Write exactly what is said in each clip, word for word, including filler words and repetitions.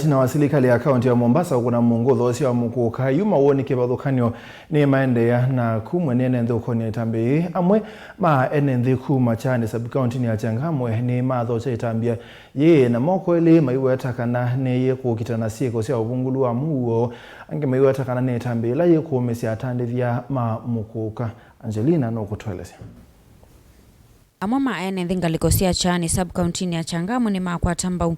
Ĩtina wa silikalĩ ya kaunti ya Mombasa kũkũna mũngũtho ũseo wa mũkũka, yu mawoni kĩvathũkany'o nĩmaendeea na kumw'a nĩ ene nthĩ ũkonĩ ya ĩtambya yĩĩ. Amwe ma ene nthĩ kuma Kyani sub-kauntinĩ ya Changamwe nĩmathokya ĩtambya yĩĩ, na moko elĩ maiweta kana nĩyĩkũkitana syĩko sya ũvungũlu wa mũuo. Angĩ maiweta kana nĩ ĩtambya yĩla yĩkũũmĩsya atandĩthya ma mũkũka. Angelina nũkũtũelesya. Amwe ma ene nthĩ ngalĩko sya Kyani sub-kauntinĩ ya Changamwe nĩmakwata mbau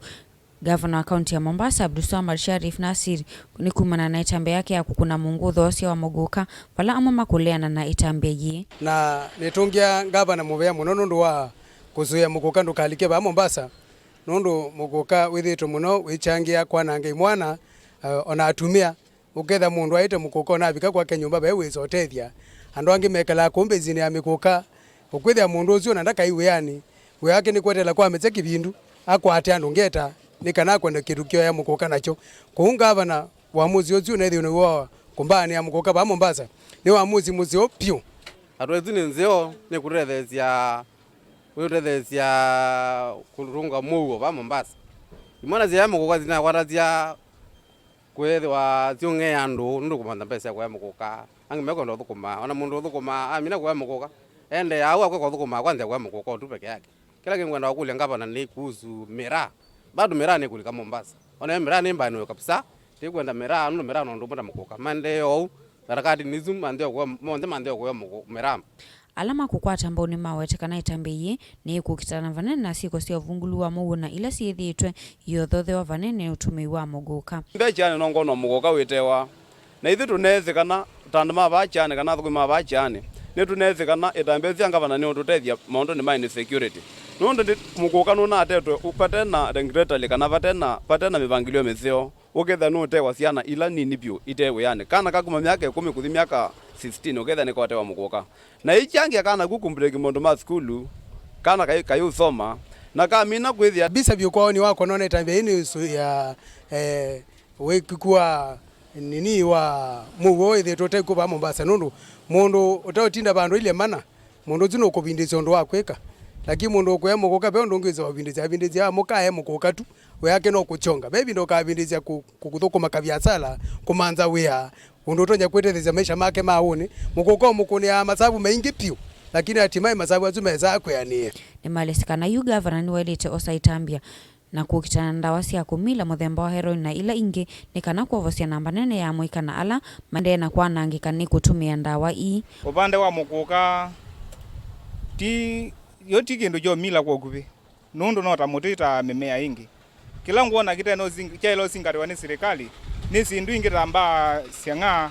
Gavana wa kaunti ya Mombasa, Abdulswamad Sharif Nasir, nĩ kumana na ĩtambya yake ya kũkũna mũngũtho ũseo wa mũgũka, vala amwe makũleana na ĩtambya yĩĩ. Na nĩtũngĩa ngavana mũvea mũno nũndũ wa kũsũĩa mũkũka ndũkalike vaa Mombasa, nũndũ mũkũka wĩthĩĩtwe mũno wĩkyangĩa kwananga imwana, eh, ona atumĩa. Ũketha mũndũ aĩte mũkũka onavika kwake nyũmba ve wĩsa ũtethya. Andũ angĩ mekalaa kũu mbĩsinĩ ya mĩkũka. Ũkwĩthĩa mũndũ ũsu ona ndakai wĩanĩ, wĩa wake nĩ kweteela kwa mĩtye kĩvindu, akwate andũ ngeta, nĩ kana akwenda kĩndũ kĩoya mũkũka nakyo. Kwoou ngavana, ũamusi ũsu ũnethĩwe nĩw'o wa kũmbaanĩa mũkũka vaa Mombasa, nĩ ũamusi mũseo vyũ. Hatua ĩsu nĩ nzeo, nĩ kũtetheesya, kũtetheesya kũrũnga mũuo vaa Mombasa. Imwana sya mũkũka sinakwatasya kwĩthĩwa syũng'ea andũ nũndũ kũmantha mbesa sya kũya mũkũka. Angĩ mekwenda ũthũkũma, ona mũndũ ũthũkũmaa amina kũya mũkũka, endeea au akwe kũthũkũma kwa nzĩa kũya mũkũka ũtu peke yake. Kĩla kĩngwenda kũkũlya ngavana nĩ kuhusu miraa. Bado miraa nĩkũlika Mombasa. Ona miraa nĩmbanĩwe kabisa. Tĩkwenda miraa, nũndũ miraa nũndũ ũmwe na mũkũka. Maendeee oou, harakati nĩsu, mantheo kũya, monthe mantheo kũya mũkũ-, miraa. Ala makũkwata mbau nĩmawete kana ĩtambya yĩĩ nĩyĩkũkitana vanene na syĩko sya ũvungũlu wa mũuo na ila syĩthĩĩtwe iyothothewa vanene nĩ ũtũmĩi wa mũgũka. Mbekyani nongonwa mũgũka wĩtewa. Na ithyĩ tũneethĩ kana ta andũ ma vaa Kyani kana athũkũmi ma vaa Kyani, nĩtũneethĩ kana ĩtambya ĩsu ya ngavana nĩũtũtethya maũndũnĩ ma insecurity. Nũndũ ndĩ mũkũka nũnatetwe vate na regulatory kana vate na, vate na mĩvangĩlyo mĩseo. Ũkethĩa nũũtewa syana ila nini vyũ ite wĩanĩ. Kana ka kuma myaka ĩkũmi kũthi myaka fifteen, ũkethĩa nĩkotewa mũkũka. Na ĩkyangĩa kana ku kumbreki maũndũ ma sukulu, kana kai-, kayũsoma, na kamina kwĩthĩa. Mbisa vyũ kwao nĩ wakwa nona ĩtambya ĩĩ nĩ ĩsu ya, eh, wĩkĩku wa nini wa mũuo ĩthĩtwe ũteku vaa Mombasa, nũndũ mũndũ ũteũtinda vandũ ilye mana, mũndũ ũsu nũkũvindĩsya ũndũ wa kwĩka. Lakini mũndũ ũkũya mũkũka, ve ũndũ ũngĩ wĩsa ũvindĩsya, avindĩsya mũkae mũkũka tu, we yake no kũkyonga. Ve ĩvinda ũkavindĩsya kũ-, kũ-, kũthũkũma kaviasala, kũmantha wĩa, ũndũ ũtonya kwĩtetheesya maisha make ma ũnĩ. Mũkũka ũmũkũnĩaa masavu maingĩ vyũ, lakini hatimaye masavu asu mesaa kwĩanĩe. Nĩmalesĩ kana yu ngavana nĩwaĩlĩte osa ĩtambya na kũkitana na ndawa sya kũmila mũthemba wa heroin na ila ingĩ, nĩ kana kwovosya namba nene ya amũika na ala maendee na kwanangĩka nĩ kũtũmĩa ndawa ii. Ũvande wa mũkũka ti, yo ti kĩndũ kyomila kwa ũkuvĩ, nũndũ no ta mũtĩ ta mĩmea ĩngĩ. Kĩla ngwona kĩte no sing-, kyaĩle ũsingatĩwa nĩ silikalĩ, nĩ syĩndũ ingĩ ta mbaa syang'aa,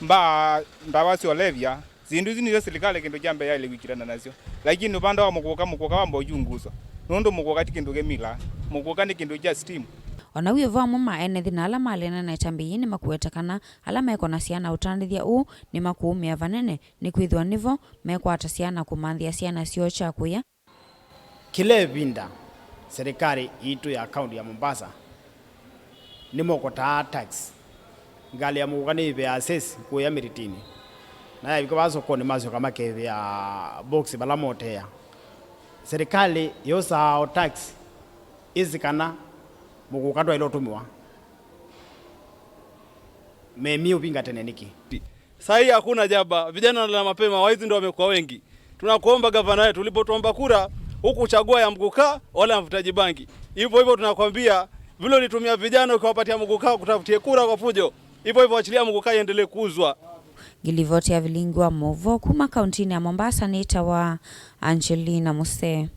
mbaa, ndawa sya ũlevya, syĩndũ isu nĩsyo silikalĩ kĩndũ kya mbee yaĩle kwĩkitana nasyo. Lakini ũvande wa mũkũka, mũkũka wamba ũkyunguswa, nũndũ mũkũka ti kĩndũ kĩmila, mũkũka nĩ kĩndũ kya steam. O na wĩ vo, amwe ma ene nthĩ na ala maleana na ĩtambya yĩĩ nĩmakũweta kana ala mekũna syana ũtandĩthya ũũ nĩmakũũmĩa vanene, nĩkwĩthĩwa nĩvo mekwata syana kũmanthĩa syana syoo kya kũya. Kĩla ĩvinda, silikalĩ yitũ ya kaunti ya Mombasa nĩmokotaa tax. Ngalĩ ya mũkũka nĩĩvĩaa cess kũya mĩtitĩnĩ, na yavika vaa sokonĩ masyoka makevĩa box vala motea. Silikalĩ yosaa o tax ĩsĩ kana mũkũka ndwaĩle ũtũmĩwa. Memie ũvinga tene nĩkĩ? Saa hii hakuna jaba, vijana wanalala mapema, waizi ndio wamekuwa wengi. Tunakuomba gavana wetu, ulipotuomba kura, hukuchagua ya mkuka wala ya mvutaji bangi. Hivyo hivyo tunakwambia, vile ulitumia vijana ukiwapatia mkuka kutafutie kura kwa fujo, hivyo hivyo achilia mkuka iendelee kuuzwa. Ngilivoti ya vilingi wa mũvo kuma kauntinĩ ya Mombasa nĩtawa Angelina Musee.